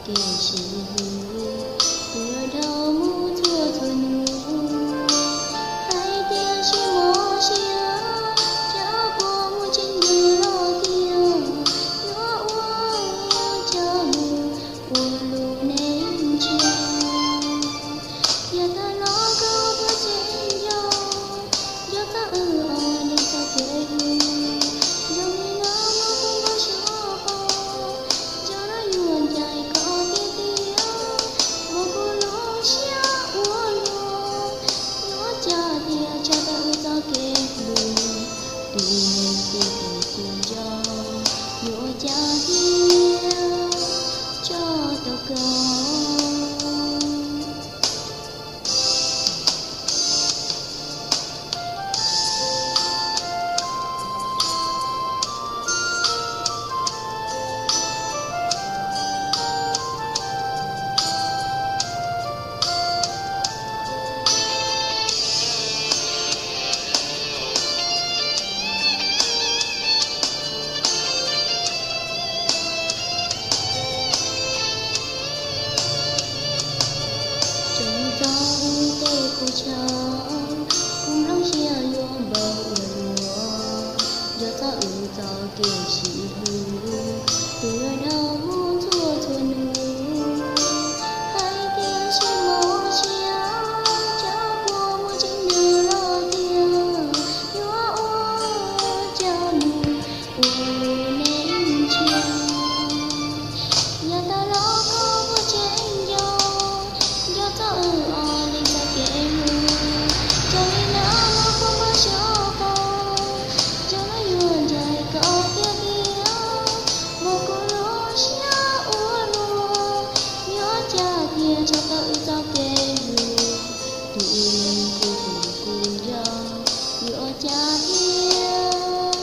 kev sib hlub, tus yuav dhau mus txhua txhua hnub. Hais tias sib mob siab, cas puas muaj tseeb tiag los tiag, yuav ua cas mus ua lub neej tshiab. Yog tag los koj puas tseem nco, nco txog wb ob leeg txoj kev hlub. Zoo li no los koj puas xyuam xim, zoo no yuav ncaim koj tiag tiag, muab kuv lub siab ua luaj, yuav cas tiag tso tau wb txoj kev hlub. Tus neeg kuv hlub kuv nco, yuav cas tiag tso tau koj. Tseem txog wb tej qhov chaw, kuv nplooj siab yuav npau ua luaj, nco txog wb txoj kev sib hlub, tus yuav dhau mus txhua txhua hnub. Hais tias sib mob siab, cas puas muaj tseeb tiag los tiag, yuav ua cas mus ua lub neej tshiab. Yog tag los koj puas tseem nco, nco txog wb ob leeg txoj kev hlub. Zoo li no los koj puas xyuam xim, zoo no yuav ncaim koj tiag tiag, muab kuv lub siab ua luaj, yuav cas tiag tso tau wb txoj kev hlub. Tus neeg kuv hlub kuv nco, yuav cas tiag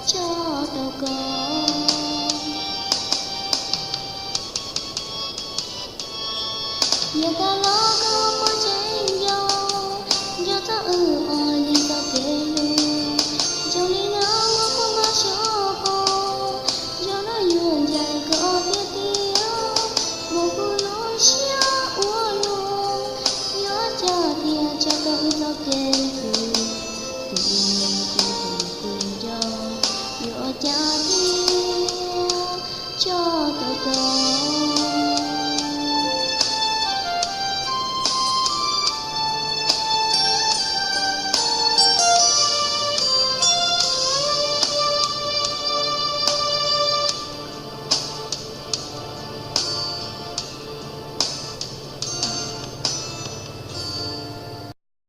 tso tau koj. Yog tag los koj puas tseem nco, nco txog wb ob leeg txoj kev hlub. Zoo li no los koj puas xyuam xim, zoo no yuav ncaim koj tiag tiag, muab kuv lub siab ua luaj, yuav cas tiag tso tau wb txoj kev hlub.